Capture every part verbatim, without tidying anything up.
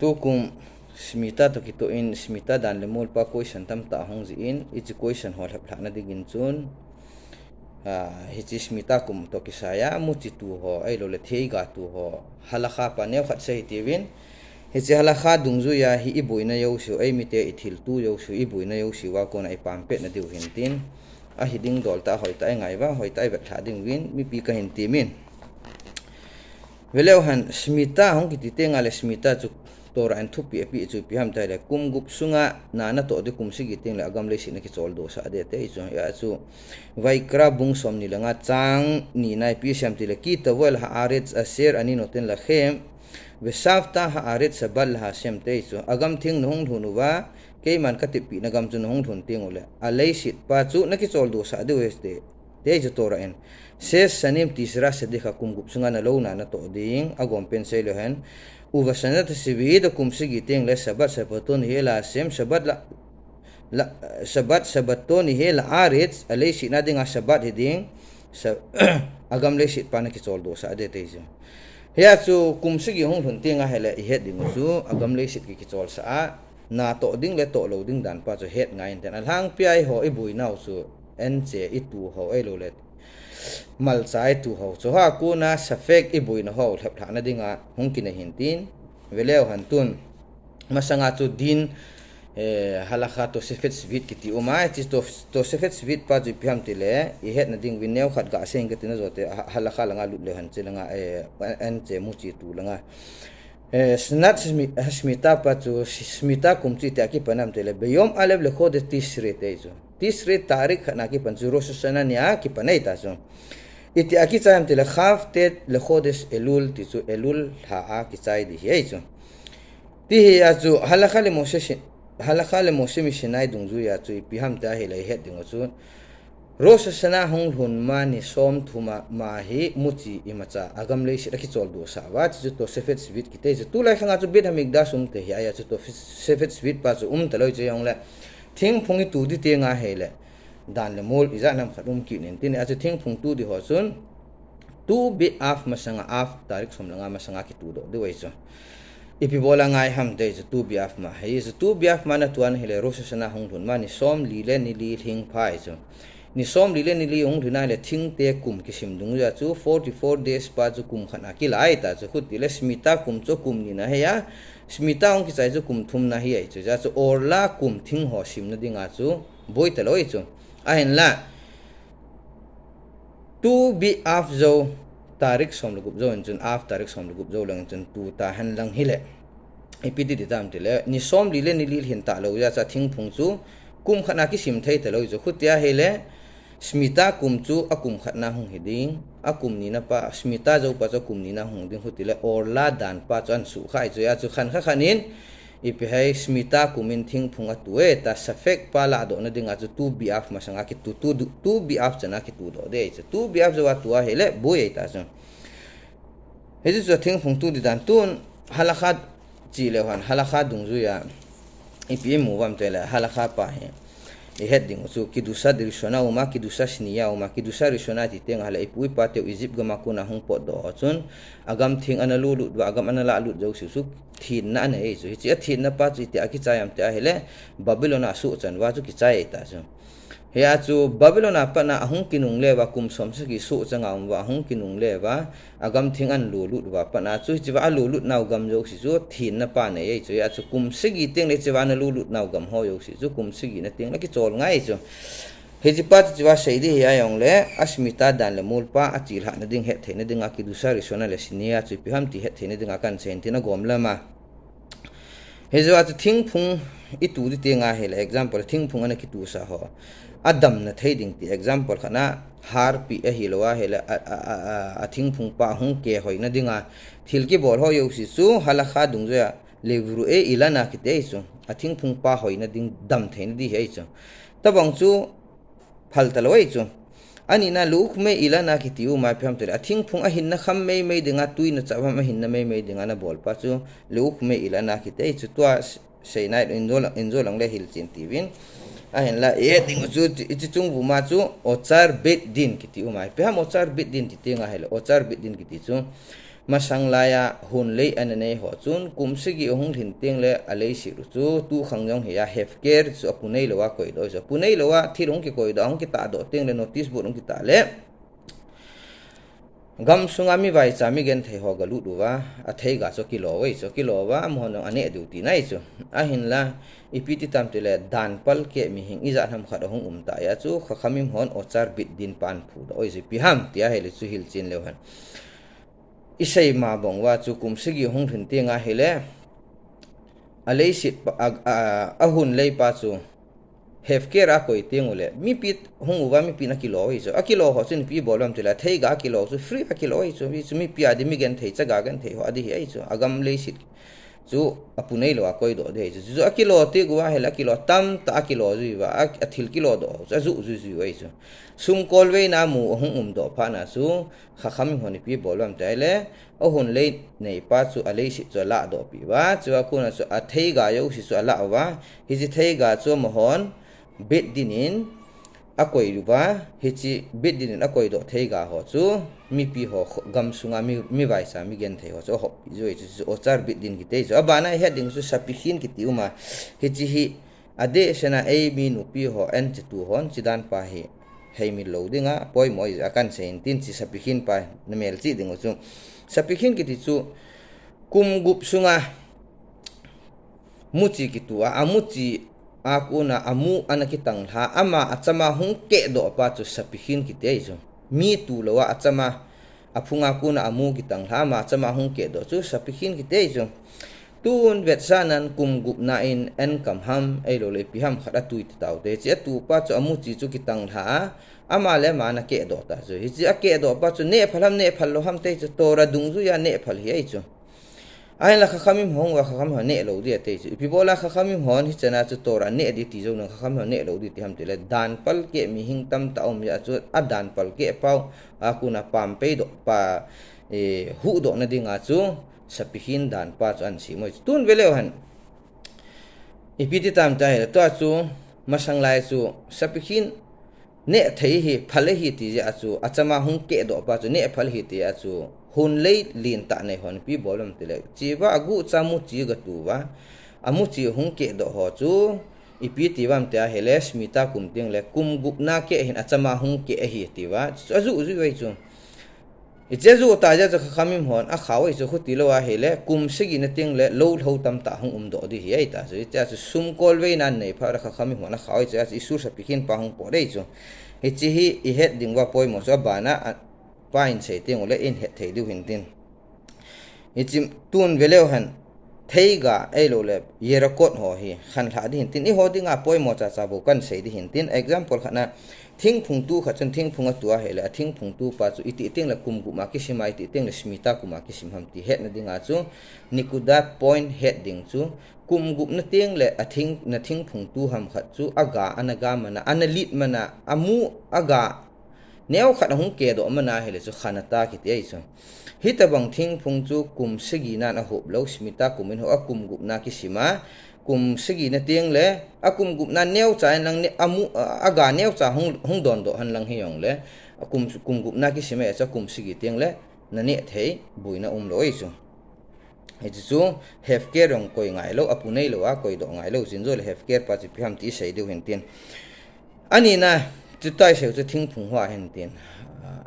Tukum Shmita toh kitoh in Shmita dan le mol pa question tamtah ahung jin, hiche question ho lhep lhahna dingin chun, ah, hiche Shmita kum toh kisai a muchi tu ho, ahilouleh theiga tu ho, halakha pa neokhat sei tiuvin, hiche halakha dungjuia hi iboina jouseu, eimite ithiltu jouseu, iboina jouseu a kona ipampetna diu hin tin, ahi ding dol tah, hoitah a ingai uva, hoitah a ivet lhah ding uvin, mipi kahin temin. Veleu hen, Shmita hung kiti tengle Shmita chu Torah in thupeh apeh chu ipi ham tile, kum gup sunga na natoh ding, kum sagi tengle agam leiset nakichol dohsah ding ati chu. Hia chu Vaikra bung somni le nga chang ni na ipi asei em tile, Ki tavo el haaretz asher ani noten lachem, veshavta haaretz shabbat lahashem ati chu. Agam theng nahung lhun uva, keiman katepeh na gam chu nahung lhun tengule, aleiset pa chu nakichol dohsah diu ahi ati. Ati chu Torah in. Shesh shanim tishra sadikha, kum gup sunga nalou na natoh ding, agom pen seileu hen. Uvashanat hashavit, kum sagi tengle Shabbat Shabbaton hi lahashem, Shabbat la, la, Shabbat Shabbaton hi laaretz, aleiset na dinga Shabbat hiding, sa, agam leiset pa nakichol dohsah ding ati chu. Hia chu kum sagi hung lhun tenga hile ihet ding u chu, agam leiset ki, kicholsah a, natoh ding le tohlou ding dan pa chu het ngai inte. Alhangpia eiho iboinau chu, anche itu ho ahilouleh malcha itu ho, chuho a kona safek iboina ho lhep lhahna dinga hung kinei hin tin, veleu hen tun. Masanga chu din, eh, halakha Tosefet Shvit kiti um ahi, hiche To, Tosefet Shvit pa chu ipi ham tile, ihetna ding uvin neokhat gasei inge katina jote, ha, halakha langa lut leu hen, hiche langa, eh, anche muchi tu langa. Eh, Shnat Shmi-, Shmita pa chu, Shmita kum chu itia kipan ham tile, Beyom Alev lechodesh Tishri ati chu. Tishri tarik khatna kipan chu Rosh Hashanah nia kipan ahi ta chu. Itia kichai ham tile, Chavtet lechodesh Elul ati chu, Elul lha a kichai ding ahi chu. Ti hia chu, Halakha le Moshe Shi-, Halakha le Moshe Mishinai dungjuia chu ipi ham tia hile ihet ding u chu. Rosh Hashanah hung lhun ma ni somthum a ma hi muchi imacha agam leiset akichol dohsah uva, hiche chu Tosefet Shvit kiti chu. Tulai khanga chu Beit Hamikdash umte hia, hia chu Tosefet Shvit pa chu umtalou chu jongle. Thingphung itu ding tenga hile, dan le mol ijat ham khat um kit in tin, hia chu thingphung tu ding ho chun, Tu B'Av masanga, Av tarik som le nga masanga kitudoh diu ahi chu. Ipi bol a ngai ham ati chu, Tu B'Av ma. Hichu Tu B'Av ma na tuan hile Rosh Hashanah hung lhun ma ni somli le ni li lhing pha ahi chu. Ni somli le ni li hung lhun a hile thingte kum kisim dungjuia chu forty-four days pa chu kum khatna kila ahi ta chu. Khutile Shmita kum chu kum nina ahi a, Shmita hung kichai chu kum thumna ahi chu. Hia chu Orla kum thing ho simna dinga chu boi talou ahi chu. Ahinla, Tu B'Av jou, tarik som le gup jou in chun, Av tarik som le gup jou lang in chun, tu ta hen lang hile. Ipi ti ti tam tile, ni somli le ni li lhin talou jeh a chu thingphung chu, kum khatna kisim thei talou chu, khutia hile, Shmita kum chu akum khatna hung hiding, akum nina pa, Shmita jou pa chu akum nina hung ding, khutile, Orla dan pa chu ahin suhkhai chu, hia chu khan kha khan in, Ipi ham, Shmita kum in thingphung atu e, ta safek pa ladohna dinga chu Tu B'Av masanga kitu, tu, Tu B'Av chana kitudoh ding ahi chu. Tu B'Av jou a tu a hile, boi ahi ta chu. Hichu chu thingphung tu ding dan tun, halakha chi leu hen, halakha dungjuia. Ipi imu uvam tile, halakha pa hi. Ihet ding u chu, Kiddushat Rishona uma, Kiddushat Shniya uma, Kiddushat Rishona ti teng ahile, ipu ipa teu Egypt gam a kona hung potdoh ho chun, agam theng ana lulut uva, agam ana lalut jouse chu, thenna anei ahi chu. Hiche athenna pa chu itia kichai ham tia hile, Babylon a suhchan uva chu kichai ahi ta chu. Hia chu Babylon a pat a ahung kinungle uva, kum som sagi suhchang a um uva, ahung kinungle uva, agam theng ana lulut uva pat a chu, hichea alulutnau gam jouse chu, thenna pa anei ahi chu. Hia chu kum sagi tengle hichea ana lulutnau gam ho jouse chu, kum sagi na tengle kichol ngai ahi chu. Hiche pa chu hichea sei ding ahi jongle, a Shmita dan le mol pa, achelhahna ding, hettheina dinga, Kiddushat Rishona le Shniya chu ipi ham ti hettheina dinga kahin sei in tin agom lama. Hijeh a chu thingphung itu ding teng ahile, example, thingphung ana kitusa ho. Adamna thei ding ti example khat na, harpi ahilou ahile, a, a, a, a, a thingphung pa hung kehoi na dinga, thil kibol ho jouse chu, halakha dungjuia, Levuru'e ilana kiti ahi chu. A thingphung pa hoina ding, dam theina ding ahi chu. Tabang chu, phal talou ahi chu. Anina le'ukhme ilana kiti u ma ipi ham tile. A thingphung ahinna kham meimei dinga, tui na chah ham ahinna meimei dinga na bol pa chu. Le'ukhme ilana kiti ahi chu tua s-, seinai injo lang, injo lang le hilchen tiuvin. Ahinla, e ding u chu, hiche chung vuma chu, ochar beit din kiti u ma. Ipi ham ochar beit din ti teng ahile. Ochar beit din kiti chu. masang laiya hunlei ana nei ho chun kum sagi ahung lhin tengle aleiset u chu tukhang jong hi a hefker chu apu neilou a koidoh chu. Apu neilou a thil hung kikoidoh, hung kitahdoh tengle notice board hung kitah le gamsunga mi vaicha mi genthei ho galut uva, atheiga chu akilo uve chu, akilo uva, amahon jong aneh diu tina ahi chu. Ahinla, ipi ti tam tile, dan palkeh mihing ijat ham khat ahung um tah a chu, Chachamim hon Ochar Beit Din pan phudoh uve chu, ipi ham, tia hile chu hilchen leu hen. Isei ma bang uva chu kum sagi hung lhin tenga hile, aleiset pa, a, a, ahunlei pa chu, hefker a koi tengule, mipi hung uva mipin akilo ahi chu. Akilo ho chun ipi bol uvam tile, atheiga akilo chu, free akilo ahi chu. Hichu mipi adi, mi genthei, chaga genthei ho adi hi ahi chu. Agam leiset chu apu neilou a koidoh di ahi chu. Chu akilo teng uva hile, akilo tamtah akilo jui uva, a, athil kilodoh ho chu ajuh jui jui u ahi chu. Sumkolveina mu ahung umdoh phatna chu, Chachamim hon ipi bol uvam tile, ahunlei neipa chu aleiset chu alahdoh peh uva, chua kona chu atheiga jouse chu alah uva, hiche theiga chu amahon Beit Din in akoi uva, hiche Beit Din in akoidoh theiga ho chu mipi ho kho-, gamsunga mi, mi vaicha mi genthei ho chu ahop peh u ahi chu, chu Ochar Beit Din kiti ahi chu. Abana ihet ding chu Sapikhin kiti uma, hiche hi adeh sena eimi nupi ho anche tu hon hiche dan pa hi heimil lou dinga poimo ahi a kahin sei in tin, hiche Sapikhin pa namelchih ding u chu. Sapikhin kiti chu kum gup sunga muchi kitu a, amuchi a kona amu ana kitanglha, ama achama hung kehdoh pa chu Sapikhin kiti ahi chu. Mi tulou a achama, aphunga kona amu kitanglha, ama achama hung kehdoh chu Sapikhin kiti ahi chu. Tun vetsahnan kum gupna in Enkom ham, ahilouleh ipi ham khat atui ti taute. Hiche atupa chu amuchi chu kitanglha a, ama le ama ana kehdoh ta chu. Hiche akehdoh pa chu nehphal ham nehphal lou ham ti chu, Torah dungjuiya nehphal hi ahi chu. Ahinla Chachamim hon uva, Chachamim hon neh lou di ati chu. Ipi bola Chachamim hon hichana chu Torah neh di ti jou nang, Chachamim hon neh lou di ti ham tile, dan palkeh mihing tamtah aum jeh a chu, adan palkeh pau a kona pampei doh pa, eh, huhdohna dinga chu Sapikhin dan pa chu ahin sem u ahi chu. Tun veleu hen. Ipi ti tam tile, tua chu masang lai chu Sapikhin neh thei hi, phal ahi ti jeh a chu, achama hung kehdoh pa chu nehphal ahi ti a chu, hunlei lentah nei hon ipi bol uvam tile, hichea agucha muchi gatu uva, amuchi hung kehdoh ho chu, ipi ti uvam tia hile, Shmita kum tengle, kum gupna keh hin achama hung keh ahi ti uva, chu ajuh jui u ahi chu. Hiche ajuh tah jeh a chu Chachamim hon akhao ahi chu, khuti lou ahile, kum sagi na tengle, lou lhou tamtah hung umdoh di hi ahi ta chu. Hichea chu sumkolveina nei phat a Chachamim hon akhao ahi chu, hichea chu Isur Sapikhin pa hung pot ahi chu. Hiche hi ihet ding uva poimo chu abana, a, pa in sei tengule in het thei diu hin tin. Hiche tun veleu hen, theiga ahilouleh Yerakot ho hi khanlha di hin tin, eiho dinga poimo chacha bou kahin sei di hin tin. Example khatna, thingphung tu khat chun thingphung atu ahile, athingphung tu pa chu itih tengle kum gupma kisima, itih tengle Shmita kuma kisim ham ti hetna dinga chu, nikuda point het ding chu, kum gupna tengle athing, na thingphung tu ham khat chu aga, ana ga mana, ana lit mana, amu aga neokhat ahung kehdoh mana hile chu khanata kiti ahi chu. Hitabang thingphung chu kum sagina in ahop lou, Shmita kum in ho a, kum gupna kisima, kum sagina tengle, akum gupna neocha in lang ne, amu, a, aga neocha hung, hung dondoh hen lang hijongle, akum, kum gupna kisima chu kum sagi tengle, naneh thei boina umlou ahi chu. Hiche chu hefker jong koi ngailou, apu neilou a koidoh ngailou, chin joule hefker pa chu ipi ham ti sei diu hin tin. Anina, chutia isei u chu thingphung hoa hin tin.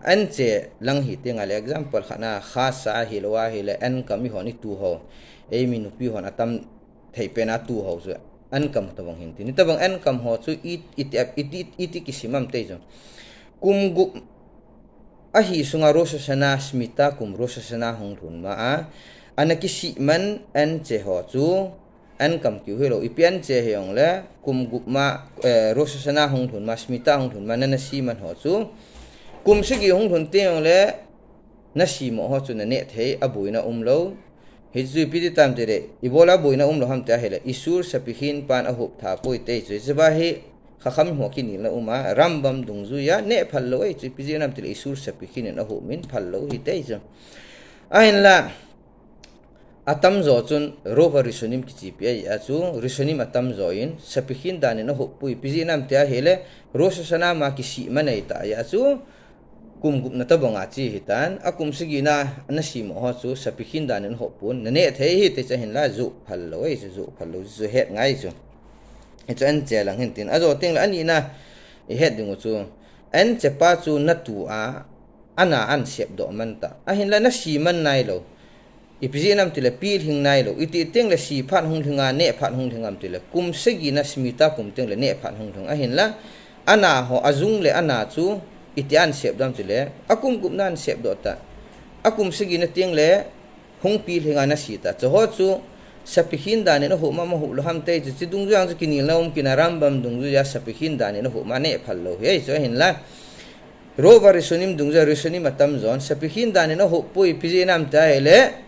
Anche lang hi tengle, example khatna, Chasa hilou ahile, Enkom ihon itu ho, eimi nupi hon atam thei pena atu ho chu, Enkom tabang hin tin. Hitabang Enkom ho chu i, iti, iti, iti kisim ham ti chu. Kum gup ahi sunga Rosh Hashanah, Shmita kum Rosh Hashanah hung lhun ma a, ana kisih man anche ho chu, Enkom kiu hilou, ipi anche hijongle, kum gupma, eh, Rosh Hashanah hung lhun ma, Shmita hung lhun ma, nana si man ho chu, kum sagi hung lhun tengle, nasi mo ho chu naneh thei, aboina umlou. Hichu ipi ti tam tile, ibola boina umlou ham tia hile, Isur Sapikhin pan ahop tha poi ti chu. Hiche va hi, Chachamim ho kinelna uma, Rambam dungjuiya, nehphal lou ahi chu, ipi jeh ham tile, Isur Sapikhin in ahop min phal lou ahi ti chu. Ahinla, atamjo chun Rov HaRishonim kichepi ahi a chu, Rishonim atamjo in, Sapikhin dan in ahop poi, ipi jeh ham tia hile, Rosh Hashanah ma kisih man ahi ta ahi a chu, kum gupna tabang a chi hitan, akum sagi na, na simo ho chu, sapikhin dan in hop pon, na neh thei hi, te chu ahinla, joh phal lou, ei chu, joh phal lou, chu het ngai chu. Hichu anche lang hin tin, ajo teng le, ani na, i het ding u chu, anche pa chu na tu a, ana an sep doh man ta. Ahinla, na si man nai lou. Ipi jeh nam tile pilhing nai lou. Iti teng le si phat hung lhing a, neh phat hung lhing am tile. Kum sagi na Shemitah kum teng le neh phat hung lhing. Ahinla, ana ho, ajung le ana chu, iti an sep dam tile. Akum gupna an sep doh ta. Akum sagi na teng le, hung pilhing a na si ta. Chu ho chu, sapikhin dan in ahop ma, ma hop lou ham te chu. Chi dungjuiya chu kinelna um kit na Rambam dungjuiya sapikhin dan in ahop ma neh phal lou. Ei chu ahinla. Rova Rishonim dungjuiya, Rishonim atamjon, sapikhin dan in ahop poi, ipi jeh nam tia ahile,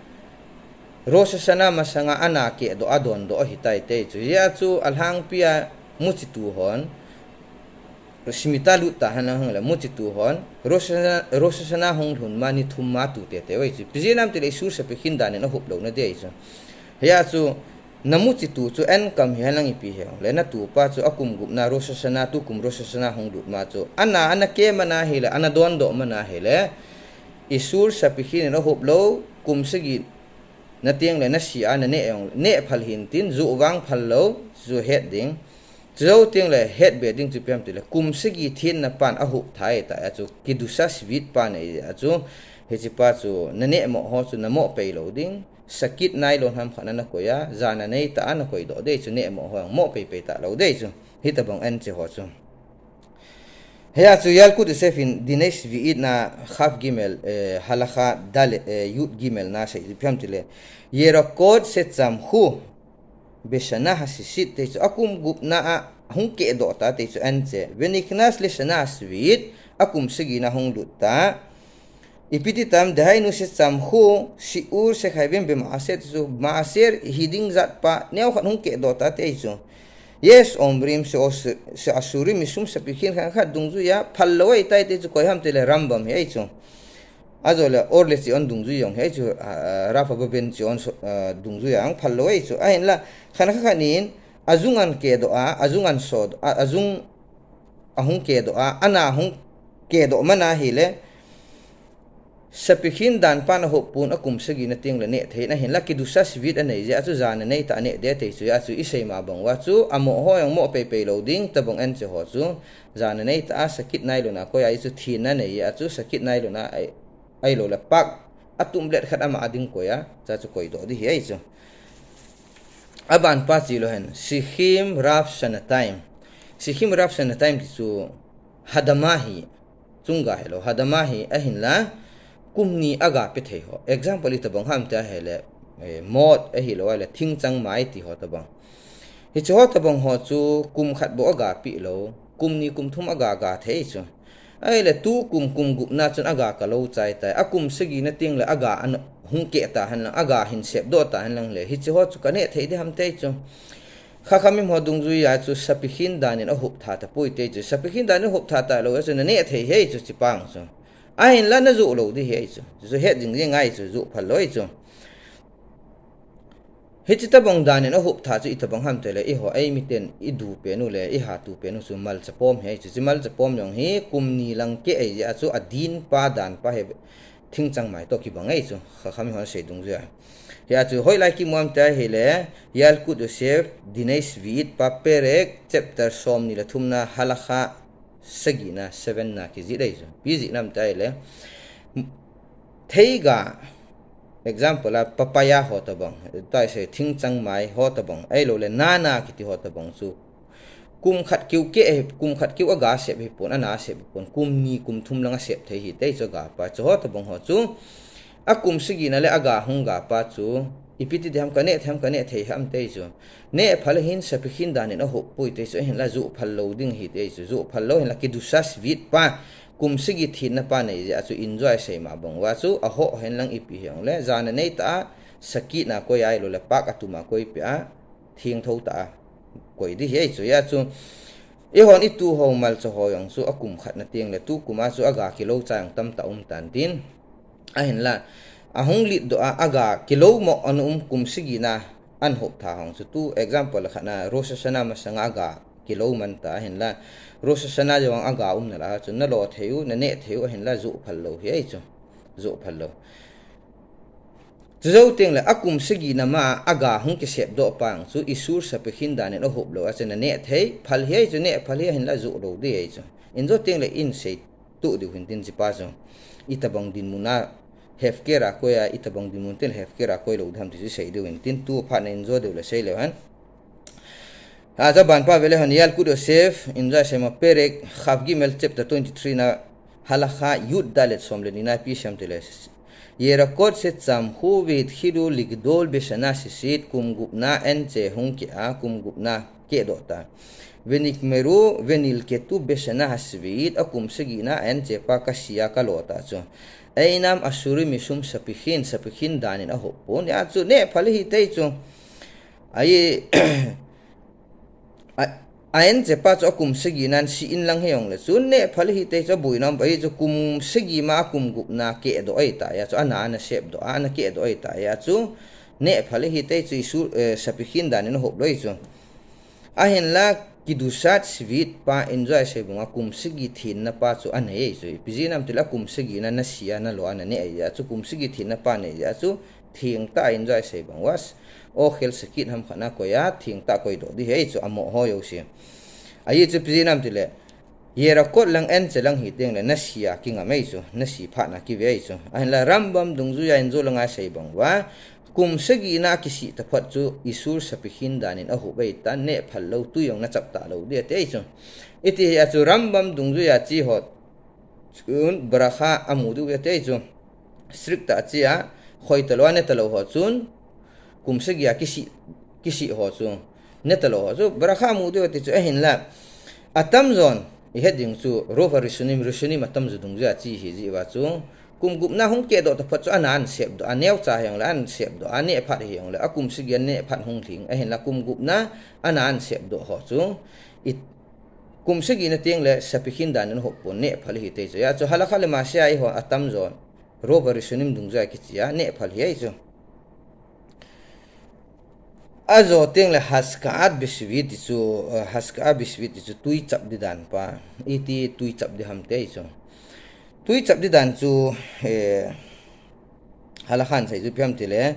Rosh Hashanah masanga ana keh doh, adon doh ahitai te chu. Hia chu alhangpia muchi tu hon, Shemitah lut ta hen lang le, muchi tu hon, Rosh Hashanah, Rosh Hashanah hung lhun ma ni thum ma tu tete uve chu. Ipi jeh nam tile Isur sapikhin dan in ahop lou na dei chu. Hia chu, na muchi tu chu an kam hi hen lang ipi hi le, na tu pa chu akum gupna Rosh Hashanah, tukum Rosh Hashanah hung lut ma chu. Ana, ana keh man ahile, ana don doh man ahile, Isur sapikhin in ahop lou, kum sagi na teng le na si a na neh jong, neh phal hin tin, joh vang phal lou, chu het ding. Chu jou teng le het be ding chu ipi ham tile, kum sagi thenna pan ahop thei ta, a chu Kidusha Shvit pa nei a chu, hiche pa chu na neh mo ho chu na mo pei lou ding. Sakit nai lou ham khat na na koi a, jan a nei ta a na koi doh dei chu neh mo ho mo pei pei ta lou dei chu. Hitabang anche ho chu. Hia chu Yalkut Yosef in Dinei Shvi'it na Chaf Gimel, eh, Halakha Dalet, eh, Yud Gimel na sei ipi ham tile. Yerakot shechamchu beshana hashisit te chu akum gupna a hung keh doh ta te chu anche. Venichnas leshana shvi'it akum sagi na hung lut ta. Ipi ti tam, dehainu shechamchu shi'ur shechayvim bema'aser chu, ma'aser hiding jat pa, neo khat hung keh doh ta te chu. Yesh omrim she'asurim mishum sapikhin khat khat dungjuiya, phal lou ahitai te chu koi ham tile Rambam hi ahi chu. Ajo le Or LeTzion dungjui jong hi ahi chu, ah, Rav Ababen Tzion so, ah, dungjuiya jong phal lou ahi chu. Ahinla, khat khat khat nin, ajung an keh doh a, ajung an so, a, ajung ahung keh doh a, ana hung keh doh man ahile, sapikhin dan pan ahop pon akum sagi na teng le neh thei na hinla Kidusha Shvit anei jeh a chu jan a nei ta a neh ding te chu a chu i sei ma bang uva chu amo ho jong mo pei pei lou ding tabang anche ho chu jan a nei ta a sakit nai lou na koi a i chu thenna nei a chu sakit nai lou na ai, ahilou le pak atum let khat ama a ding koi a, cha chu koi doh ding hi ahi chu. Aban pa chi lou hen, Shichim Rav Shanataim. Shichim Rav Shanataim ti chu Hadama hi, chunga hilou, Hadama hi ahinla, kum ni aga pe thei ho. Example itabang ham tia ahile, eh, mot ahilou le, thingchang mai ti ho tabang. Hiche ho tabang ho chu kum khat bou aga pe lou, kum ni kum thum aga ga thei chu. Ahile tukum kum gupna chun aga ka lou chai tai. Akum sagi na teng le aga an hung keh ta hen lang, aga hin sep doh ta hen lang le. Hiche ho chu ka neh thei ding ham te chu. Chachamim ho dungjuiya chu sapikhin dan in ahop tha tapoi te chu. Sapikhin dan in hop tha ta lou a chu na neh thei hi ahi chu chipang chu. Ahinla na joh lou ding hi ahi chu. Chu het jing jing ngai chu, joh phal lou ahi chu. Hiche tabang dan in ahop tha chu itabang ham tile, eiho, eimiten i du pen u le, i ha tu pen u chu malcha pom hi ahi chu. Chi malcha pom jong hi, kum ni lang keh ahi jeh a chu, adin pa dan pa hi, thingchang mai toh kibang ahi chu. Chachamim hon sei dungjuiya. Hia chu, hoilai kimu am tia ahile, Yalkut Yosef, Dinei Shvi'it pa perek, chapter somni le thumna, Halakha, sagi na, seven na kijih dei chu. Ipi jeh nam tia ahile, theiga, example a, papaya ho tabang, tua i sei thingchang mai ho tabang, ahilou le nana kiti ho tabang chu. Kum khat keu keh, kum khat keu aga sep hi pon, ana sep hi pon, kum ni kum thum lang a sep thei hi te chu aga pa chu ho tabang ho chu. Akum sagi na le aga hung ga pa chu. Ipi ti ding ham ka neh thei ham ka neh thei ham te chu. Neh phal hin sapikhin dan in ahop poi te chu ahinla joh phal lou ding hi te chu. Joh phal lou hinla Kidusha Shvit pa kum sagi thenna pa nei jeh a chu enjoy sei ma bang uva chu aho hen lang ipi hi jong le. Jan a nei ta a sakit na koi ahilou le pak atum a koi pe a thengtho ta a koi ding hi ahi chu. Hia chu eihon i tu ho malcha ho jong chu akum khat na teng le tukum a chu aga kilou chai jong tamtah um tan tin. Ahinla, ahung lit doh a, aga kilou mo ana um kum sagi na an hop tha hong chu tu example khat na Rosh Hashanah masanga aga kilou man ta ahinla, Rosh Hashanah jong aga umna lah a chu nalo thei u, naneh thei u ahinla joh phal lou hi ahi chu. Joh phal lou. Chujou tengle akum sagi na ma a aga hung kisepdoh pa chu Isur Sapekhin dan in ahop lou a chu naneh thei phal hi ahi chu, neh phal hi ahinla joh lou ding ahi chu. Injo tengle in sei tuh diu hin tin chi pa chu. Itobang dinmun a hefker a koi a, itobang dinmun tengle hefker a koi lou ding ham ti chu sei diu hin tin, tu phat na injo diu le sei leu hen. Aban pa vele hon Yalkut Yosef, injo sei ma, Perek Kaf Gimel chapter twenty-three na, Halakha Yud Dalet som le ni na ipi sei em tile, Yerakot shechamhu ve'atchilu ligdol beshana shishit, kum gupna anche hung keh a, kum gupna kehdoh ta. Venigmaru venilketu beshana hashvi'it, akum sagi na anche pa kasia kalo ta chu. Einam asurim mishum sapekhin, sapekhin dan in ahop pon. Hia chu neh phal hi tei chu. Ahi, a, a anche pa chu akum sagi nan si in lang hijongle chu neh phal hi tei chu, abuina um ahi chu, kum sagi ma akum gupna kehdoh ahi ta hia chu, ana, ana sepdoh a, ana kehdoh ahi ta hia chu neh phal hi tei chu, Isur, eh, sapekhin dan in ahop lou ahi chu. Ahinla kidushat shvi'it pa injo sei bang a kum sagi thenna pa chu anei ahi chu. Ipi jeh ham tile akum sagi na nasia nalo a naneh ahi jeh a chu, kum sagi thenna pa nei jeh a chu, theng tah a injo sei bang uva, ochel sakit ham khat na koi a, theng tah a koidoh ding ahi chu, amo ho jouse. Ahi chu ipi jeh ham tile, Yerakot lang anche lang hi tengle nasia kingam ahi chu, nasi phat na kive ahi chu. Ahinla Rambam dungjuia injo langa sei bang uva, kum sagi na kisih taphot chu Isur sapekhin dan in ahop ahi ta, neh phal lou, tui jong nachap talou ding ati ahi chu. Iti hia chu Rambam dungjuia chi ho chun bracha amu diu ati ahi chu. Strict tah a chi a, khoi talou a ne talou ho chun, kum sagi a kisih, kisih ho chu, ne talou ho chu bracha amu diu ati chu ahinla. Atamjon ihet ding chu, rov harishonim, rishonim atamjo dungjuia chi hi jeh uva chu, kum gupna hung kehdoh taphot chu ana, ana sepdoh a, neocha hijongle ana sepdoh a, neh phat hijongle, akum sagi a neh phat hung lhing ahinla, kum gupna ana, ana sepdoh ho chu, i, kum sagi na tengle sapekhin dan in ahop pon, neh phal hi tei chu. Hia chu Halakha Lemase a eiho atamjon, rov harishonim dungjuia kichi a, neh phal hi ahi chu. Ajo tengle Haska'at Beshvi'it ti chu, eh, Haska'at Beshvi'it ti chu tui chap ding dan pa. Iti tui chap ding ham ti ahi chu. Tui chap ding dan chu, eh, Halakhan sei chu ipi ham tile,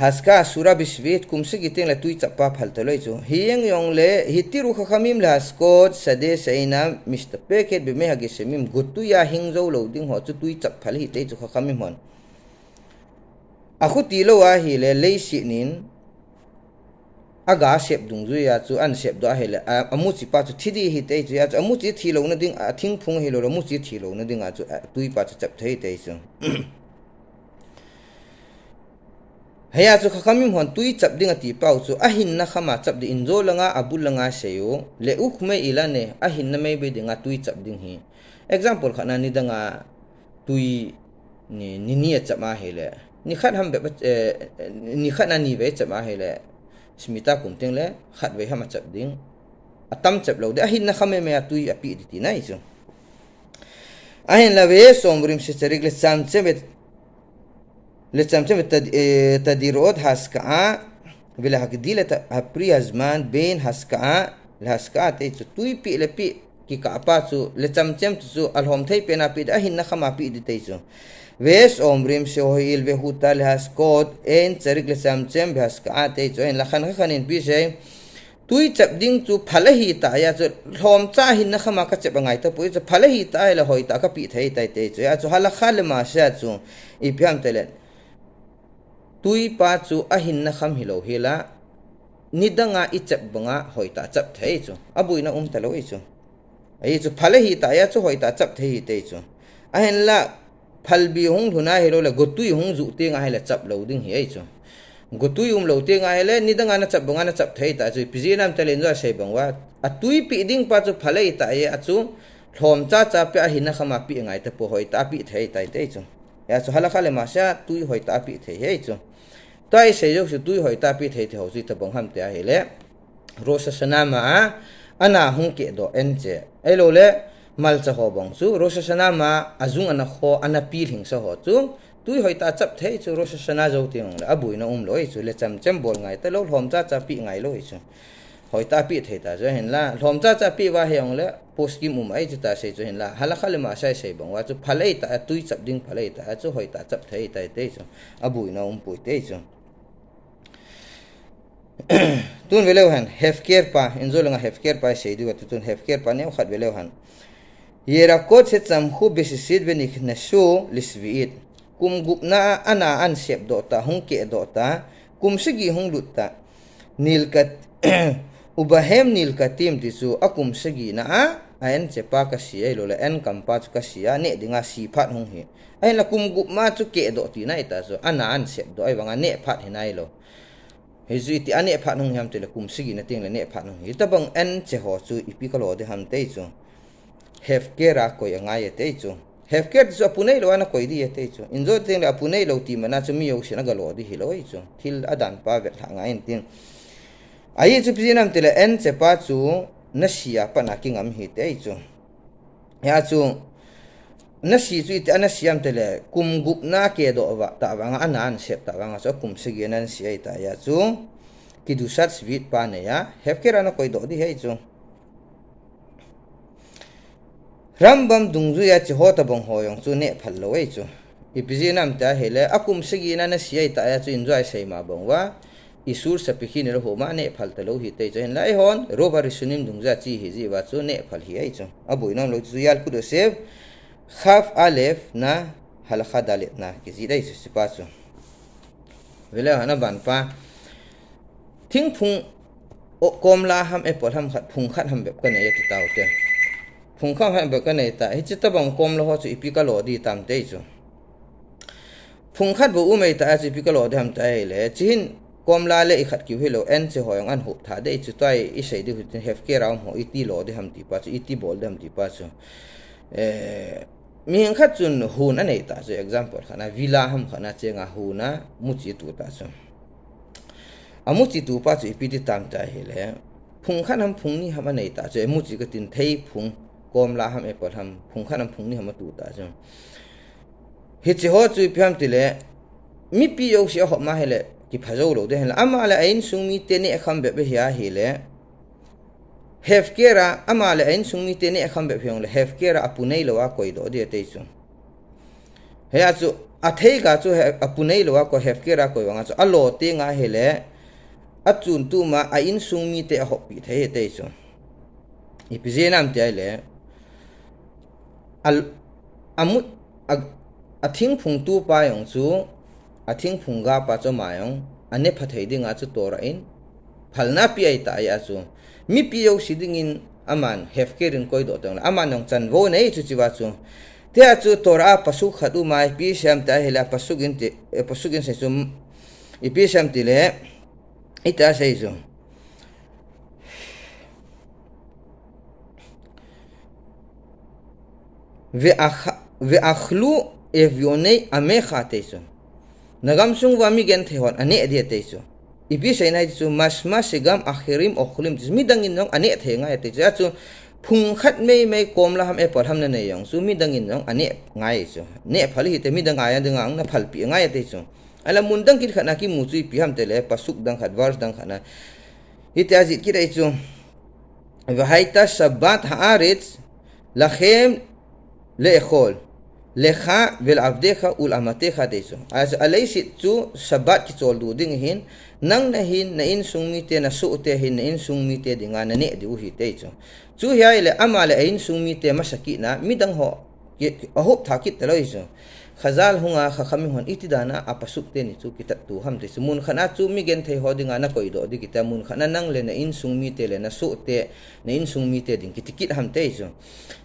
Haska'at asura Beshvi'it, kum sagi tengle tui chap pa phal talou ahi chu. Hijongle, Hitiru Chachamim lehaskot shade she'eina mishtapeket bemei hageshamim, gotui a hing jou lou ding ho chu tui chap phal hi tei chu Chachamim hon. Akhuti lou ahile, leiset in aga sep dungjuia chu ana sepdoh ahile, a, amuchi pa chu thi ding hi tei chu, hia chu amuchi thi louna ding, athingphung hilou le amuchi thi louna ding a chu, a, tui pa chu chap thei tei chu. Hia chu Chachamim hon tui chap ding ati pau chu, ahinna kham a chap ding, injo langa, abul langa sei u, le ukme ilane, ahinna mei bei dinga tui chap ding hi. Example khat na nidanga tui ni, ni ni a chap ahile, nikhat ham bep, eh, nikhat na ni vei chap ahile, Shmita kum tengle khat vei ham a chap ding. Atam chap lou ding, ahinna kham mei mei a tui apeh ding tina ahi chu. Ahinla ve somrim se charik le chamchem ve, le chamchem ve tad-, eh, tadirot haska'a, ve le hakdil le ta-, hapri hazman, bein haska'a, le haska'a ti chu tui peh le peh, kikah pa chu, le chamchem chu, chu alhom thei pen a peh ding, ahinna kham a peh ding ti chu. Ve somrim se hoil ve huta le haskot, ein charik le chamchem ve haska'a ti chu, ahinla khan khan in ipi sei, tui chap ding chu phal ahi ta hia chu, lhomcha ahinna kham a kachap angai tapoi chu, phal ahi ta hile hoitah a kapeh thei tai ti chu. Hia chu Halakha Lemase a chu, ipi ham tile, tui pa chu ahinna kham hilou hila, nidanga ichap banga hoitah a chap thei chu. Abuina um talou ahi chu. Ahi chu, phal ahi ta hia chu hoitah a chap thei hi tei chu. Ahinla, phalbi hung lhun ahilou le, gotui hung juh teng ahile chap lou ding hi ahi chu. Gotui umlou teng ahile, nidanga nachap banga nachap thei ta chu. Ipi jeh ham tile injo sei bang uva, atui peh ding pa chu phal ahi ta hia chu, lhomcha cha peh, ahinna kham a peh ngai tapoi, hoitah a peh thei tai tei chu. Hia chu Halakha Lemase a tui hoitah a peh thei hi ahi chu. Tua isei jouse tui hoitah a peh thei ti ho chu itobang ham ti ahile, Rosh Hashanah ma a, ana hung kehdoh anche. Ahilou le, malcha ho bang chu, Rosh Hashanah ma a, ajung ana kho, ana pilhingsa ho chu, tui hoitah a chap thei chu, Rosh Hashanah jou teng le, abuina umlou ahi chu, le chamchem bol ngai talou, lhomcha cha peh ngai lou ahi chu. Hoitah a pe thei ta chu ahinla, lhomcha cha pe uva hijongle, poskim um ahi chu ta sei chu ahinla, halakha le ma'aseh sei bang uva chu phal ahi ta, tui chap ding phal ahi ta, chu hoitah chap thei ta te chu, aboina umpoi te chu. Tun veleu hen, hefker pa, injo langa hefker pa sei diu ati tun hefker pa neo khat veleu hen. Yerakot shechamhu besisit venekhnashu lishvi'it. Kum gupna a ana ahin sepdoh ta, hung kehdoh ta, kum sagi hung lut ta. Nilkat, ubahem nilkatim ti chu akum sagina a, a-en chepa kase ahilou le, en kampa chu kase a, neh dinga se phat hung hi. Ahinla kum gupna chu kehdoh tina ahi ta chu, ana ahin sepdoh ahivanga neh phat hi nailou. Hichu iti a neh phat hung hi ham tile kum sagina tengle neh phat hung hi. Hitobang en che ho chu ipi kalo ding ham te chu. Hefker a koi angai e te chu. Hefker ti chu apu neilou a nakoi ding e te chu. Injo tengle apu neilou ti mana chu mi jousen agalo ding hilou ahi chu. Thil adan pa vetlhah ngai in tin. Ahi chu ipi jeh ham tile en chepa chu nase a pat a kingam hi te chu. Hia chu, nase chu iti a nase ham tile, kum gupna kehdoh uva, ta vanga ana ahin sep ta vanga chu, akum sagi ana ahin se ahi ta hia chu, kedushat shvi'it pa nei a, hefker a nakoi doh ding ahi chu. Rambam dungjui a hiche ho tobang ho jong chu neh phal lou ahi chu. Ipi jeh ham tia ahile, akum sagina nase ahi ta hia chu injo a isei ma bang uva, isur sapikhin ilo homa neh phal talou hi te chu ahinla eihon, Rov HaRishonim dungjui a che hi jeh uva chu neh phal hi ahi chu. Aboina umlou chu Yalkut Yosef, Chaf Alef na, halakha dalet na, kijih ahi chu hichepa chu. Veleu hen aban pa. Thingphung, o, komla ham apple ham khat, phung khat ham bep kanei ati tau te. Phung khat ham bep kanei ta, hiche tobang komla ho chu ipi kalo ding tam te chu. Phung khat bou um ahi ta chu ipi kalo ding ham ta ahile, hiche hin komla le ikhat kiu hilou, en che ho jong ahin hop tha ding chu tua isei diu hitin hefker a um ho iti lo ding ham ti pa chu, iti bol ding ham ti pa chu. Eh, mihing khat chun hon anei ta chu example khat na, villa ham khat na chenga hon a, muchi tu ta chu. Amuchi tu pa chu ipi ti tam ta ahile, phung khat ham phung ni ham anei ta chu, amuchi katin thei phung, komla ham apple ham, phung khat ham phung ni ham atu ta chu. Hiche ho chu ipi ham tile, mipi jouse ahop ma ahile, kipha jou lou ding ahinla, ama le a insung mite neh kham bep ahi ahile, hefker a, ama le a insung mite neh kham bep hijongle, hefker a apu neilou a koi doh ding e te chu. Hia chu, athei ga chu he, apu neilou a koi hefker a koi vanga chu, alo tenga ahile, achun tuma a insung mite ahoppi thei e te chu. Ipi jeh ham tia ahile, a, amu, a, athingphung tu pa jong chu, athingphung ga pa chu ama jong, ane pha thei dinga chu Torah in, phalna pe ahi ta ahia chu. Mipi jouse dingin aman hefker in koi doh teng le, aman jong chanvo nei chu hichea chu. Tia chu Torah a pasuk khat um a ipi sei ham tia ahile pasuk in ti, eh, pasuk in sei chu, ipi sei ham tile, iti a sei chu. Ve'ach-, ve'achlu evione amecha te chu. Nagam sung uva mi genthei hon aneh ding e te chu. Ipi seina ahi chu, mashma shegam acherim ochlim ti chu. Midang in jong aneh thei ngai e te chu. Achu phung khat meimei komla ham apple ham nanei jong chu midang in jong aneh ngai chu. Neh phal hite midang a dinga jong naphalpi ngai e te chu. Ahinla mun dang kit khat na kimu chu ipi ham tile, pasuk dang khat, verse dang khat na. Hitia ajih kit ahi chu. Vehayta shavat ha'aretz lachem le'echol, lecha vele'avdecha ule'amecha te chu. Achu, aleiset chu Shabbat kicholdo ding ahin, nang nahin, na insung mite, nasohte ahin, na insung mite dinga naneh diu ahi te chu. Chu hi ahile, ama le a insung mite masa kit na, midang ho, ki, ahop tha kit talou ahi chu. Chazal hunga, Chachamim hon iti dana, apasuk teni chu kitat tu ham te chu. Mun khat na chu mi genthei ho dinga nakoi doh ding kiti a, mun khat na nang le na insung mite le nasohte, na insung mite ding kiti kit ham te chu.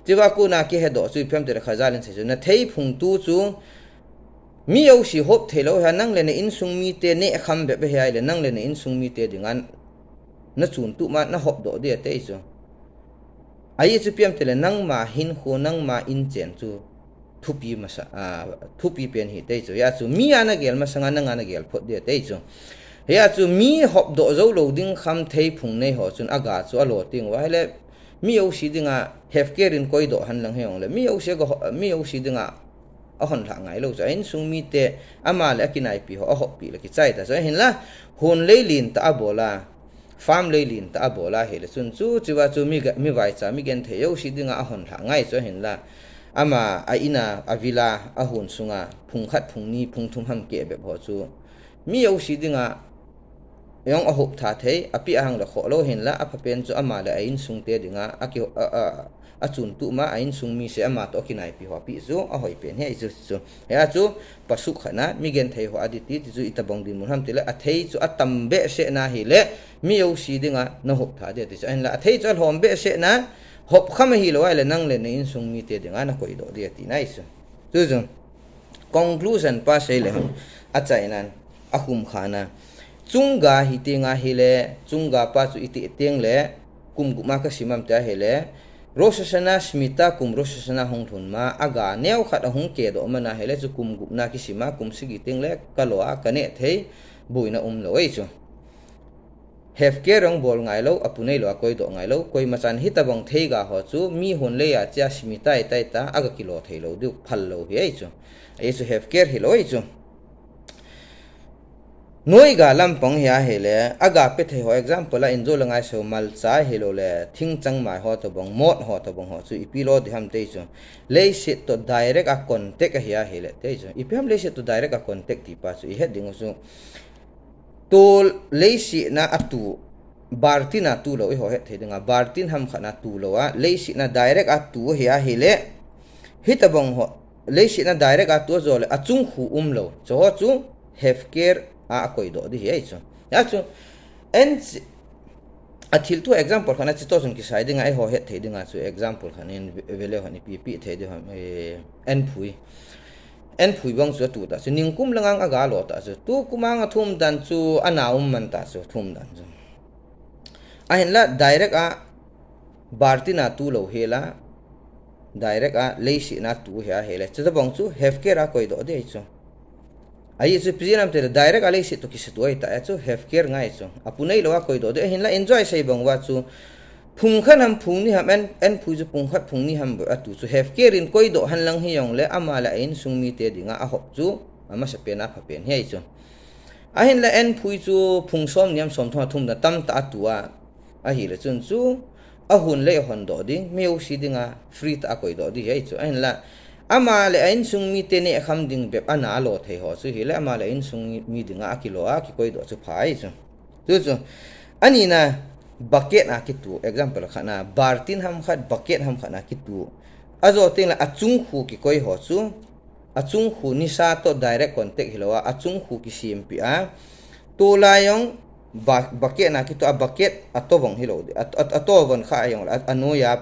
Chua kona kihedoh chu ipi ham tile Chazal in sei chu, nathei phung tu chu, mi jouse hop thei lou ahi a, nang le na insung mite neh kham bep ahi ahile, nang le na insung mite dinga nachun tuma nahop doh ding e te chu. Ahi chu ipi ham tile nangma hinkho, nangma inchen chu thupi masa, a, thupi pen ahi te chu. Hia chu mi a nagel masanga nanga nagel phot ding e te chu. Hia chu mi hop doh jou lou ding kham thei phung nei ho chun aga chu alo teng uva ahile, mi jouse dinga hefker in koi doh henlang hijongle, mi jouse ga ho, mi jouse dinga ahon lhah ngai lou chu. A insung mite, ama le akinaipi ho ahoppi le kichai ta chu. Ahinla, hon lei lentah abol a, farm lei lentah abol ahile chun chu, chuva chu mi ga-, mi vaicha, mi genthei jouse dinga ahon lhah ngai chu ahinla. Ama a inna, avilla, ahon sunga phung khat, phung ni, phung thum ham keh bep ho chu mi jouse dinga jong ahop tha thei, apeh ahang le khoh lou hinla, aphapen chu ama le a insung te dinga, aki, a, a, achun tuh ma, a insung mi se ama toh akinaipi ho apeh chu, ahoi pen hi ahi chu, chu. Hia chu, pasuk khat na, mi genthei ho adih ti, ti chu itobang dinmun ham tile, athei chu atam behseh na hile, mi jouse dinga, nahop tha ding ati chu. Ahinla, athei chu alhom behseh na, hop kham ahilou ahile, nang le na insung mite dinga, nakoidoh ding ati na ahi chu. Chu chu. Conclusion pa sei le hon, achainan, akhum kha na. Chungga hi tenga hile, chungga pa chu iti tengle, kum gup ma kasim am tia hile, Rosh Hashanah, Shemitah kum Rosh Hashanah hung lhun ma, aga neo khat ahung kehdoh man ahile, chu kum gup na kisim a, kum sagi tengle, kalo a, kaneh thei, boina umlou ahi chu. Hefker jong bol ngailou, apu neilou a koidoh ngailou, koima chan hitobang theiga ho chu, mi hon lei a chia Shemitah itai ta, aga kilo theilou diu, phal lou hi ahi chu. Ahi chu hefker hilou ahi chu. Noiga lampang hi ahile, aga pe thei ho example a injo le ngaisou malcha hilou le, thingchang mai ho tobang, mot ho tobang ho chu, ipi lo ding ham ti chu. Leiset toh direct a contact ahi ahile, ti chu. Ipi ham leiset toh direct a contact ti pa chu, ihet ding u chu. Tu leiset na atu, bartin a tu lou, eiho het thei dinga, bartin ham khat na tu lou a, leiset na direct a tu ahi ahile, hitobang ho, leiset na direct a tu ajo le, achung khu umlou. Chu ho chu, hefker a akoidoh ding hi ahi chu. Hia chu, en chi-, athil tu example khat na chi toh chun kisai dinga, eiho het thei dinga chu example khat in ve-, veleu hon ipi, ipi thei ding ham, eh, en phui. En phui bang chu atu ta chu, ningkum le ngang aga lo ta chu, tukum ang athum dan chu, ana um man ta chu, thum dan chu. Ahinla, direct a, bartin a tu lou hela, direct a, leiset na tu hi ahile, chutobang chu, hefker a koidoh ding ahi chu. Ahi chu, ipi jeh ham tile, direct a leiset toh kisutuh ahi ta, ahi chu, hefker ngai chu. Apu neilou a koidoh ding, ahinla, enjoy sei bang uva chu, phung khat ham, phung ni ham, en, en phui chu phung khat, phung ni ham, atu chu, hefker in koidoh henlang hijongle, ama le a insung mite dinga, ahop chu, amasapen a phapen hi ahi chu. Ahinla en phui chu phung som ni ham som thum a thum dan tamtah atu a. Ahile chun chu ahon le ahon doh ding, mi jouse dinga free tah a koidoh ding hi ahi chu. Ahinla ama le a insung mite neh kham ding bep ana lo thei ho chu hile ama le a insung mi dinga akilo a kikoidoh chu pha ahi chu. Chu chu. Anina bucket a kitu, example khat na, bartin ham khat, bucket ham khat na kitu. Ajo tengle achung khu kikoi ho chu. Achung khu nisa toh direct contact hilou a, achung khu kisempi a. Tulai jong ba-, bucket na kitu a bucket ato vong hilou ding. A, a, ato vong kha jong le, a, anoi a,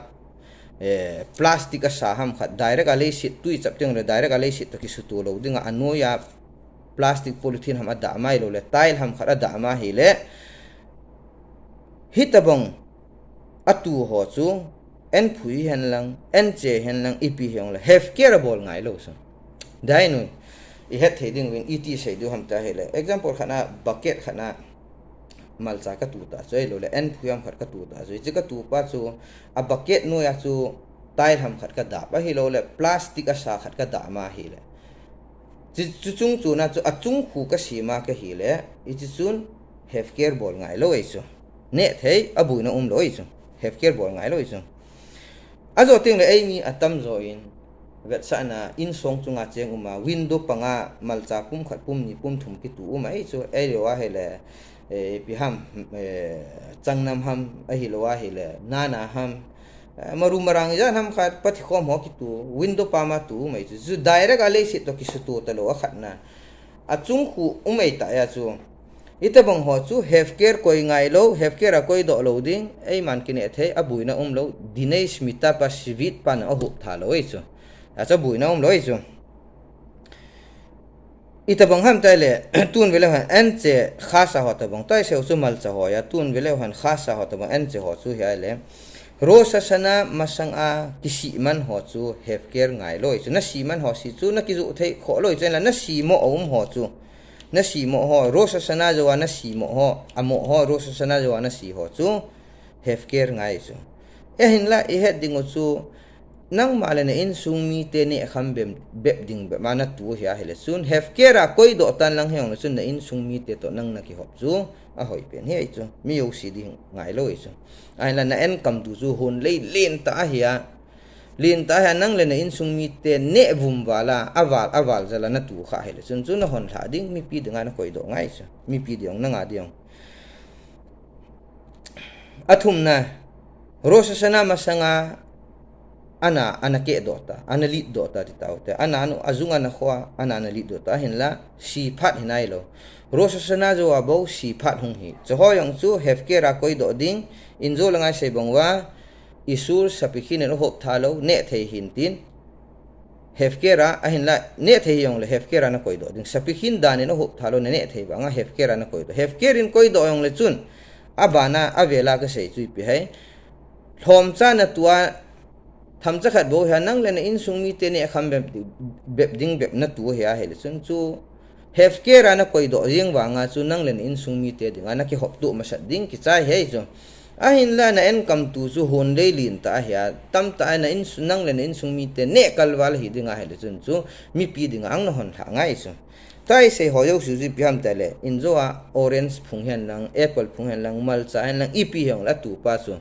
eh, plastic asa ham khat. Direct a leiset tui chap tengle, direct a leiset toh kisutuh lou dinga, anoi a plastic polythene ham adah ma hilou le, tile ham khat adah ma hile. Hitobang atu ho chu, en phui henlang, en che henlang, ipi hijongle, hefker abol ngailou chu. Dainu, ihet thei ding uvin, iti sei diu ham tia hile. Example khat na, bucket khat na, malcha katu ta chu, ahilou le, en phui ham khat katu ta chu. Hiche katu pa chu, a bucket noi a chu, tile ham khat kadah, ahilou le, plastic asa khat kadah ma hile. Chu, chu chung chuna chu achung khu kasem a kahile, hiche chun hefker bol ngailou ahi chu. Neh thei, aboina umlou ahi chu. Hefker bol ngailou ahi chu. Ajo tengle eimi atamjo in, vetsahna, insung chunga cheng um a, window panga, malcha pum khat, pum ni, pum thum kitu um ahi chu, ahilou ahile, eh, ipi ham, eh, changnam ham, ahilou ahile, nana ham, eh, maru marang ijat ham khat, pathikhom ho kitu, window pama tu um ahi chu. Chu direct a leiset toh kisutuh talou a khat na. Achung khu um ahi ta ahi chu. Hitobang ho chu hefker koi ngailou, hefker a koidoh lou ding, eiman kineh thei, aboina umlou, dinei shmita pa shivid pa na ahop tha lou ahi chu. Achu aboina umlou ahi chu. Itobang ham tile, tun veleu hen, en che khasa ho tobang, taiseu chu malcha ho ahi, tun veleu hen khasa ho tobang, en che ho chu hi ahile. Rosh Hashanah masang a kisih man ho chu hefker ngailou ahi chu, nasih man ho si chu, nakijoh thei khoh lou ahi chu, ahinla nasih mo aum ho chu. Nasih mo ho, Rosh Hashanah jou a nasih mo ho, amo ho, Rosh Hashanah jou a nasih ho chu, hefker ngai ahi chu. Ahinla, ihet ding u chu, nangma le na insung mite nehkham bep, bep ding bep ma natu ahi ahile chun, hefker a koidoh tan lang hijongle chun na insung mite toh nang nakihop chu ahoi pen ahi chu. Mi jouse ding ngailou ahi chu. Ahinla na enkam tu chu hon lei lentah ahi a, lentah ahi a, nang le na insung mite neh vum val a, aval, aval jal a natu kha ahile chun, chu nahon lhah ding, mipi dinga nakoidoh ngai chu. Mipi ding jong, nanga ding jong. Athumna, Rosh Hashanah masanga ana, ana kehdoh ta, ana leaddoh ta ti taute. Ana, ana, ajung ana khoa, ana, ana leaddoh ta. Ahinla, si phat hinailou. Rosh Hashanah jou a bou si phat hung hi. Chuho jong chu hefker a koidoh ding, in jou le ngai sei bang uva, isur sapikhin in ahop tha lou, neh thei hin tin. Hefker a, ahinla, neh thei hijongle hefker a nakoidoh ding. Sapikhin dan in ahop tha lou, naneh thei vang a hefker a nakoidoh. Hefker in koidoh jongle chun, abana, avel a kasei chu ipi ham. Lhomcha natu a, themcha khat bou ahi a, nang le na insung mite nehkham bep, bep ding bep natu ahi ahile chun chu, hefker a nakoidoh jeng vang a chu nang le na insung mite dinga nakihop toh masat ding kichai ahi chu. Ahinla na enkam tu chu hon lei lentah ahi a, tamtah a na insu-, nang le na insung mite neh kal val hi ding ahile chun chu, mipi dinga jong nahon lhah ngai chu. Tua isei ho jouse chu ipi ham tile, in jou a orange phung hen lang, apple phung hen lang, malcha hen lang, ipi hijongle atupa chu,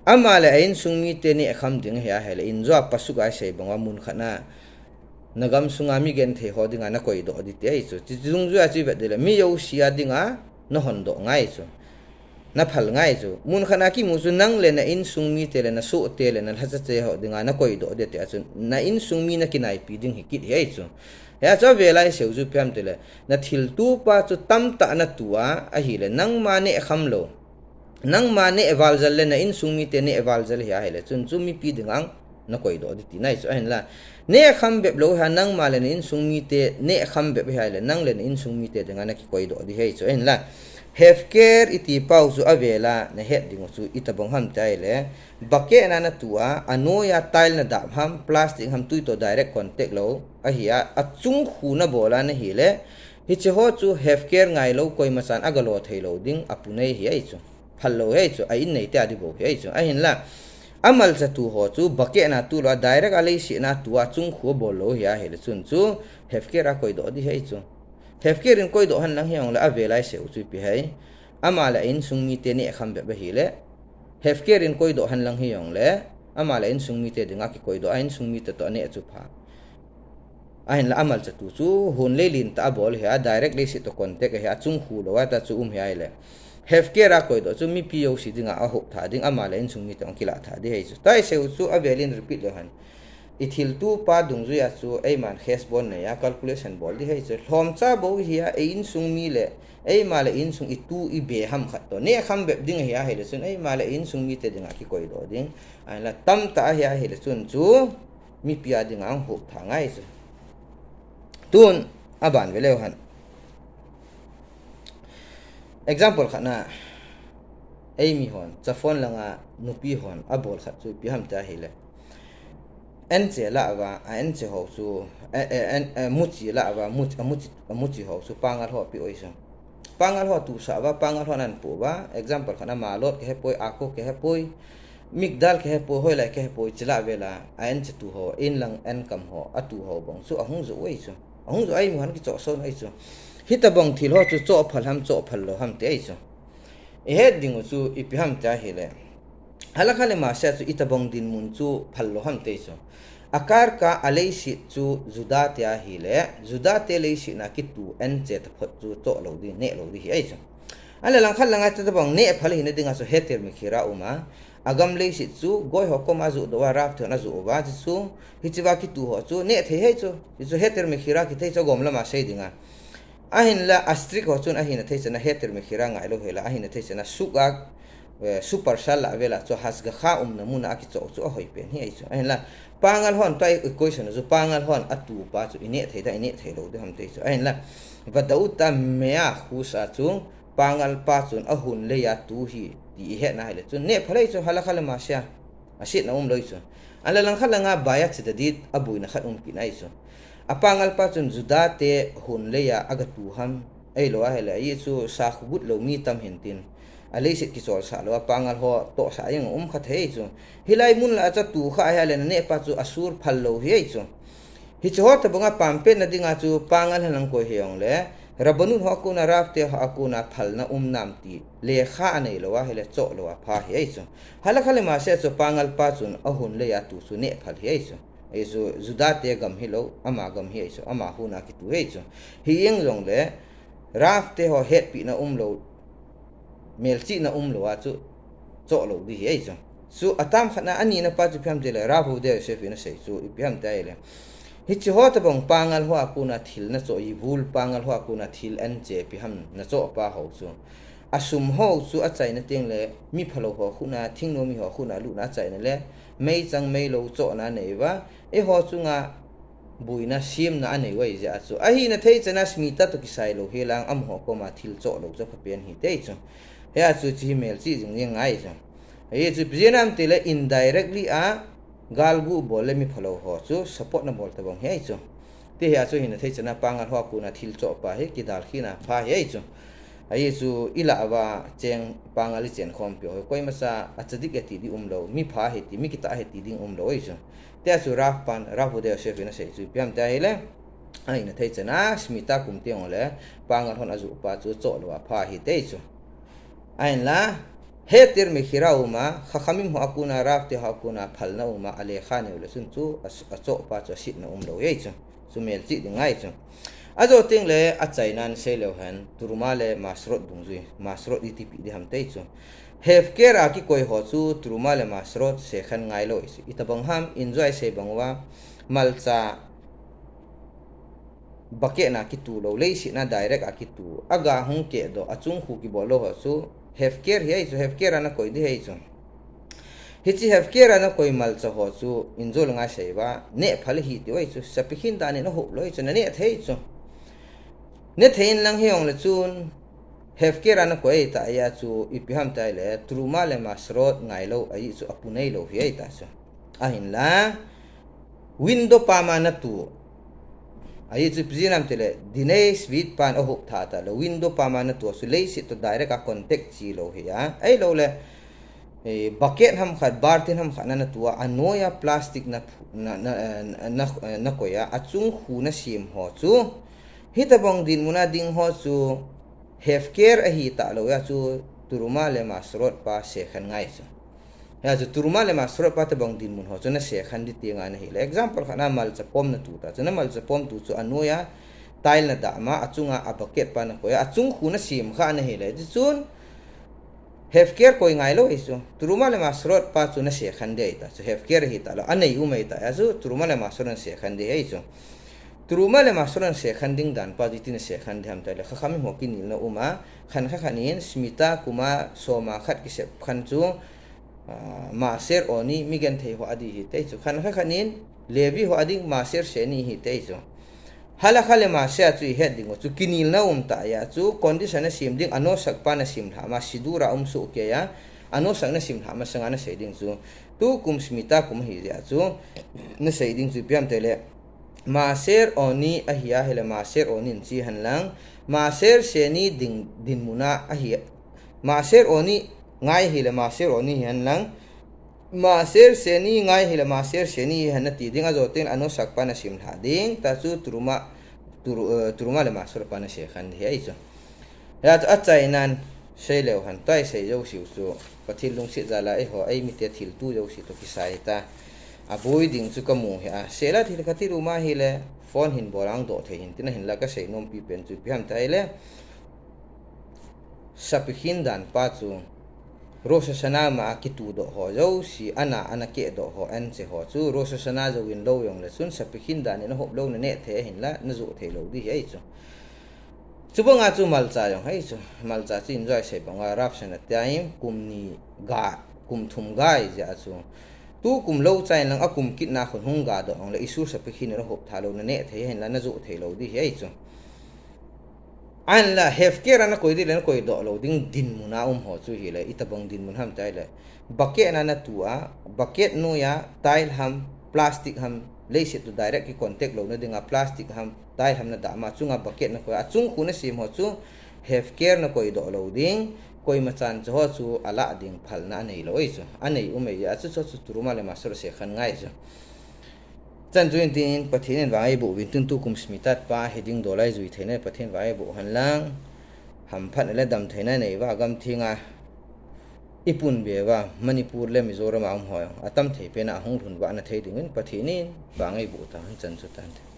ama le a insung mite nehkham ding ahi ahile, in jou a pasuk a isei bang uva mun khat na, na gamsunga mi genthei ho dinga nakoidoh ding ti ahi chu. Chu, chu dungjui a chu ivet ding le, mi jouse a dinga nahon doh ngai chu. Naphal ngai chu. Mun khat na kimu chu nang le na insung mite le na sohte le na lhachache ho dinga nakoidoh ding ti a chu, na insung mi nakinaipi ding hi kit ahi chu. Hia chu avel a isei u chu ipi ham tile, na thiltupa chu tamtah natu a ahile, nangma nehkham lou, nangma neh val jal le na insung mite neh val jal ahi ahile chun chu mipi dinga jong nakoidoh ding tina ahi chu. Ahinla, nehkham bep lou ahi a, nangma le na insung mite nehkham bep ahi ahile, nang le na insung mite dinga nakikoidoh ding ahi chu. Ahinla, hefker iti pau chu avel a nahet ding u chu itobang ham ti ahile, bucket na natu a, anoi a tile nadap ham, plastic ham, tui toh direct contact lou ahi a, achung khu nabol a nahile, hiche ho chu hefker ngailou, koimachan agalo thei lou ding, apunei ahi chu. Phal lou ahi chu, a in neite a ding bou ahi chu. Ahinla, amalcha tu ho chu bucket na tu lou a, direct a leiset na tu a, chung khu abol lou ahi ahile chun chu, hefker a koidoh ding ahi chu. Hefker in koidoh hen lang hijongle avel a isei u chu ipi ham. Ama le a insung mite nehkham bep ahile, hefker in koidoh hen lang hijongle, ama le a insung mite dinga kikoidoh, a insung mite toh aneh chu pha. Ahinla amalcha tu chu hon lei lentah abol ahi a, direct leiset toh contact ahi a, chung khu lou a ta chu um ahi ahile, hefker a koidoh chu mipi jouse dinga ahop tha ding, ama le a insung mite jong kilah tha ding ahi chu. Tua isei u chu avel in repeat leu hen. Ithiltupa dungjui a chu eiman cheshbon nei a calculation bol ding ahi chu. Lhomcha bou ahi a, ei insung mi le, eima le insung itu ibe ham khat toh nehkham bep ding ahi ahile chun, eima le insung mite dinga kikoidoh ding. Ahinla tamtah ahi ahile chun chu, mipi a dinga ahop tha ngai chu. Tun, aban ve leu hen. Example khat na, eimi hon, Chaphon langa nupi hon abol khat chu ipi ham ti ahile, anche lah uva, a anche ho chu, a, a, an, a, muchi lah uva, much-, a muchi, a muchi ho chu Pangal ho ape u ahi chu. Pangal ho atuhsah uva, Pangal hon anapoh uva, example khat na, Malot kahepoi, Akko kahepoi, Migdal kahepoi, hoilai kahepoi, chule avel a, a anche tu ho, inlang ankam ho, atu ho bang chu ahung joh u ahi chu. Ahung joh a, eimi hon kichohsah u ahi chu. Hitobang thil ho chu chohphal ham, chohphal lou ham ti ahi chu. Ihet ding u chu ipi ham ti ahile, halakha lemase a chu itobang dinmun chu phal lou ham ti ahi chu. Akarka a leiset chu Juda te ahile, Juda te leiset na kitu anche taphot chu choh lou ding, neh lou ding ahi chu. Ahile langkhat langa hitobang neh phal hina dinga chu heter mechira um a, agam leiset chu goi ho koma ajohdoh uva, Rav te hon ajoh uva, hiche chu, hichea kitu ho chu neh thei ahi chu. Hichu heter mechira kiti chu agom lama sei dinga. Ahinla a strict ho chun ahina thei chan a heter mechira ngailou hel a, ahina thei chan a suk a, eh, super sal lah vel a chu hashgacha umna mun a akichoh chu ahoi pen ahi chu. Ahinla Pangal hon tua equation chu Pangal hon atupa chu ineh thei da, ineh thei lou ding ham ti ahi chu. Ahinla vada'ut mea ahus a chu Pangal pa chun ahon lei a atu ahi ti ihet na ahile chun neh phal ahi chu, halakha lemase a asetna um lou ahi chu. Ahile langkhat langa bayat tzedadit aboina khat um kit na ahi chu. A Pangal pa chun Juda te hon lei a agatu ham, Ahilou ahile, ahi chu sa khugut lou mi tam hin tin. A leiset kicholsah lou a, pangal ho tohsah jeng um kha thei chu. Hilai mun lah a chu tu kha ahile, naneh pa chu asur phal lou hi ahi chu. Hiche ho tobang a pampet na ding a chu pangal henlang koi hijongle, Rabbanut ho a kona, Rav te ho a kona phalna um nam ti lekha anei lou ahile, choh lou a pha hi ahi chu. Halakha le maaseh chu pangal pa chun ahun lei a tu chu neh phal hi ahi chu. Ahi chu, Juda te gam hilou, ama gam hi ahi chu, ama hun a kitu hi ahi chu. Hijeng jongle, Rav te ho hetpina umlou, melchihna umlou a chu, choh lou di hi ahi chu. Chu a tam khat na, ani na pa chu ipi ham tile, Rav Ovadia Yosef in asei chu, ipi ham tile. Hiche ho tobang pangal ho a kona thil nachoh, yivul pangal ho a kona thil anche ipi ham nachoh pa ho chu. Asum ho chu achaina tengle, mi phalou ho khut na, thingnoimi ho khut na lutna achaina le, meichang meilou chohna anei uva, eiho chunga buina semna anei u ahi jeh a chu. Ahina thei chan a Shmita toh kisai lou hilang, amaho koma thil choh lou chu aphapen hite chu. Hia chu hiche hi melchih jing jeng ngai chu. Ahi chu ipi jeh ham tile indirectly a, galgu bol le mi phalou ho chu support na bol tobang hi ahi chu. Ti hia chu hina thei chan a pangal ho a kona thil choh pa hi kidalkhehna pha hi ahi chu. Ahi chu ilah uva cheng pangal ichen khompi ho hi koima cha a tzadik ahi ti ding umlou, mi pha ahi ti, mi kitah ahi ti ding umlou ahi chu. Tia chu Rav pan, Rav Ovadia Yosef in asei chu ipi ham tia ahile, ahina thei chan a Shmita kum teng le pangal hon ajoh pa chu choh lou a pha hite chu. Ahinla, heter mechira um a, Chachamim ho a kona, Rav te ho a kona phalna um a, alekha anei u le chun chu, a, achoh pa chu asetna umlou hi ahi chu. Chu melchih ding ngai chu. Ajo tengle achaina in sei leu hen, Truma le Maserot dungjui, Maserot iti pi di ham ti chu. Hefker a kikoi ho chu Truma le Maserot sekhen ngailou ahi chu. Itobang ham, in jong isei bang uva, malcha bucket na kitu lou, leiset na direct a kitu, aga hung kehdoh, achung khu kibol lou ho chu, Hefker hi ahi chu, Hefker a nakoi di hi ahi chu. Hiche Hefker a nakoi malcha ho chu, in jong le ngai sei uva, neh phal ahi ti u ahi chu, sapikhin dan in ahop lou ahi chu, naneh thei chu. Neh thei inlang hijongle chun, Hefker a nakoi ahi tah jeh a chu, ipi ham tile, Truma le Maserot ngailou ahi chu, apunei lou hi ahi tah chu. Ahinla, window pam a natu. Ahi chu ipi jeh ham tile, Dinei Shvit pan ahop tha tah le, window pam a natu a chu leiset toh direct a contact chi lou hi a. Ahilou le, eh, bucket ham khat, baltin ham khat na natu a, anoi a plastic na phu-, na, na, eh, na, eh, nakoi a, achung khu nasem ho chu. Hitobang dinmun a ding ho chu, Hefker ahi tah lou jeh a chu, Truma le Maserot pa sekhen ngai chu. Hia chu Truma le Maserot pa tobang dinmun ho chu nasekhen di ti ngai nahi le. Example khat na malcha pom natu ta chu, na malcha pom tu chu anoi a tile nadam a, achunga a bucket pa nakoi a, achung khu nasem kha nahi le. Chuchun Hefker koi ngailou ahi chu. Truma le Maserot pa chu nasekhen di ahi ta chu. Hefker ahi tah lou. Anei um ahi tah jeh a chu Truma le Maserot nasekhen di ahi chu. Truma le Maserot nasekhen ding dan pa chu iti nasekhen di ham tile, Chachamim ho kinelna um a, khankha khat in Shmita kum a som a khat kisep khan chu, ah, Maser Oni, mi genthei ho a di hi ti chu. Khankha khat in Levi ho a ding Maser Sheni hi ti chu. Halakha le maaseh a chu ihet ding u chu kinelna um tah jeh a chu condition nasem ding, anosak pa nasem lhah ma, sidur a um soh kei a, anosak nasem lhah masang a nasei ding chu. Tukum Shmita kum ahi jeh a chu, nasei ding chu ipi ham tile, Maser Oni ahi a hile Maser Oni in chi hen lang, Maser Sheni ding dinmun a ahi, Maser Oni ngai hile Maser Oni hi hen lang, Maser Sheni ngai hile Maser Sheni hi hen nati ding, ajo tengle anosak pa nasem lhah ding, ta chu Truma, Tru-, eh, Truma le Maser pa nasekhen di hi ahi chu. Hia chu achaina in sei leu hen, tua isei jouse u chu, Pathen lungset jal a eiho, eimite thilto jouse toh kisai ta. Aboi ding chu kamu hi a. Shelat hilkhat ti lou ma hile, phone hin bol a hung doh thei hin tin, ahinla kasei nompi pen chu ipi ham tile, sapikhin dan pa chu, Rosh Hashanah ma a kitudoh ho jouse, ana, ana kehdoh ho, anche ho chu, Rosh Hashanah jouvin lou jongle chun, sapikhin dan in ahop lou naneh thei ahinla, najoh thei lou di hi ahi chu. Chubang a chu malcha jong ahi chu, malcha chu in jong isei bang uva, Rav Shanatayim, kum ni ga, kum thum ga ahi jeh a chu. Tukum lou chai inlang akum kitna khun hung gadoh jongle, isur sapikhin in ahop tha lou naneh thei ahinla, najoh thei lou di hi ahi chu. Ahinla, Hefker a nakoi di le nakoi doh lou ding dinmun a um ho chu hile, itobang dinmun ham tile, bucket na natu a, bucket noi a, tile ham, plastic ham, leiset toh direct kicontact louna dinga plastic ham, tile ham nadah ma, achunga bucket nakoi, achung khu nasem ho chu hefker nakoidoh lou ding, koima chan chu ho chu alah ding phalna aneilou ahi chu. Anei um ahi, achu chu chu Truma le Master Sechan ngai chu. Chan chu intin Pathen in vang eiboh uvin tin tukum Shmitat pa hiding dol a ijui theina Pathen vang eiboh hen lang, hamphatna le damtheina neiuva gamthenga ipun beuva Manipur le Mizoram a um ho atamthei pena ahung lhun vahna thei dingin Pathen in vang eiboh tahen, chan chu tante.